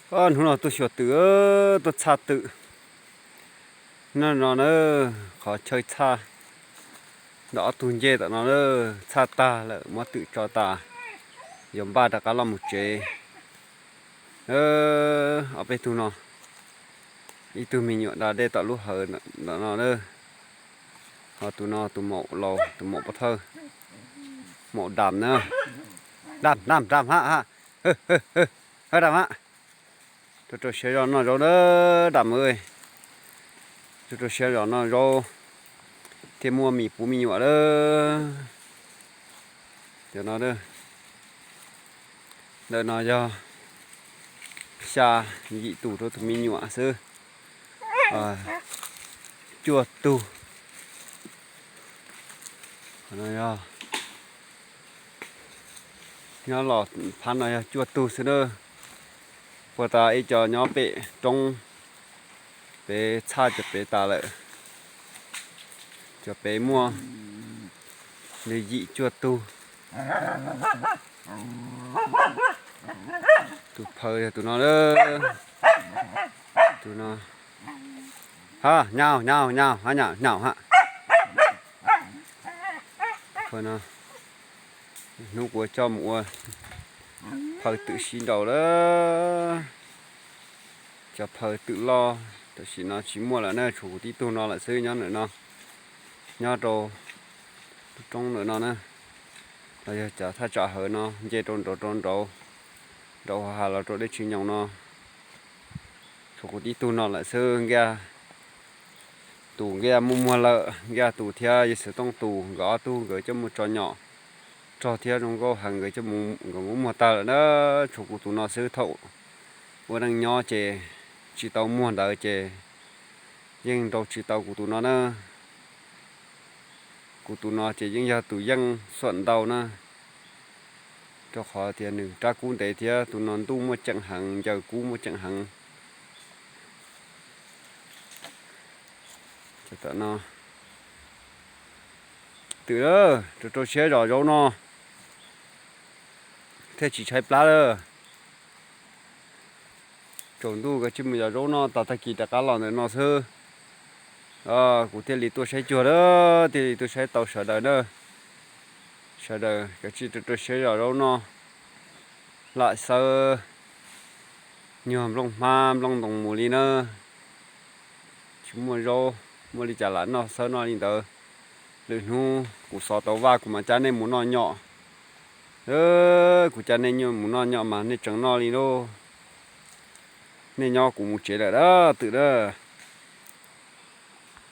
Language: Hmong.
Hnub no tuaj xyuas twm, tuaj txhaj twm. Nyob no na, qhov chaw txhaj, ntawm ob tug ncej tom no na, txhaj tag lawm muab twm tso tas, yuav npaj rov qab los mus tsev. Ob peb tug no, ib tug me nyuam da dej tom lub hawv ntawm no na, ho tus no tus maum laus, tus maum pov thawj, maum dam na, dam dam dam ha ha, ha dam ha. Tuaj rau siav zos noj zaub na, dam, tuaj rau siav zos noj zaub thiaj muaj mis pub me nyuam lawm. Cov no, ntawm no yog xya yim tus rau tus me nyuam xwb. Cuaj tug. Nyob los phab no yog cuaj tug xwb na. Puag ta ib co nyob pem roob, pem txhaj cov pem tas lawm. Cov pem muaj li yim cuaj tug. Tus phaws yog tus no, tus no. Ha, nyaum nyaum nyaum, ha nyaum nyaum ha. Hnub kuv coj mus ua phaws twm sib nraus lawm. Cov phaws twm loj tam sim no tsis muaj lawm na, tshuav kuv tib tug no lawm xwb nyob ntawm no, nyob rau lub roob ntawm no na. Los yog cov thaj tsam hawv no nce rau nraud rau nraud, nraud ha los rau deb tsis nyoos no. Tshuav kuv tib tug no lawm xwb, Nkaj Tus Nkaj muaj muag lawm, Nkaj Tus thiab Yawg Xwm Tooj Tus nkawd ob tug nkawd coj mus tso nyom rog thiab zoo nkauj heev, nkawd coj mus, nkawd muab muag tag lawm na. Tshuav kuv tus no xwb, thaum ua neej nyob ces tsis tau muag ntawd ces yeej nrau tsis tau kuv tus no na. Kuv tus no ces yeej yog tus yeej xuam ntau na, rau qhov tias nws rab kub ntev thiab tus no ntuj muaj ceem heev, ncaws kub muaj ceem heev. Twm, rau rau siab zom zaub no thiaj tsis tshaib plab lawm. Tsaus ntuj kav tsij mus zom zaub noj tas tag kis rov qab los ntawm no xwb. Kuv thiaj li tuaj saib cuag lawm, thiaj li tuaj saib tau sawv daws na. Sawv daws kav tsij rau rau siab zom zaub noj, lam xawb nyuag nplooj hmab nplooj ntoos mus li na. Tsis muaj zaub, muaj li cas lam noj, xawb noj li ntawd. Lwm hnub kuv xov tau vaj kuv mam cab nej mus noj nyom. Kuv cab nej mus noj nyom mas nej tseem noj li lauj. Nej nyob, kuv mus tsev lawm dab twm na.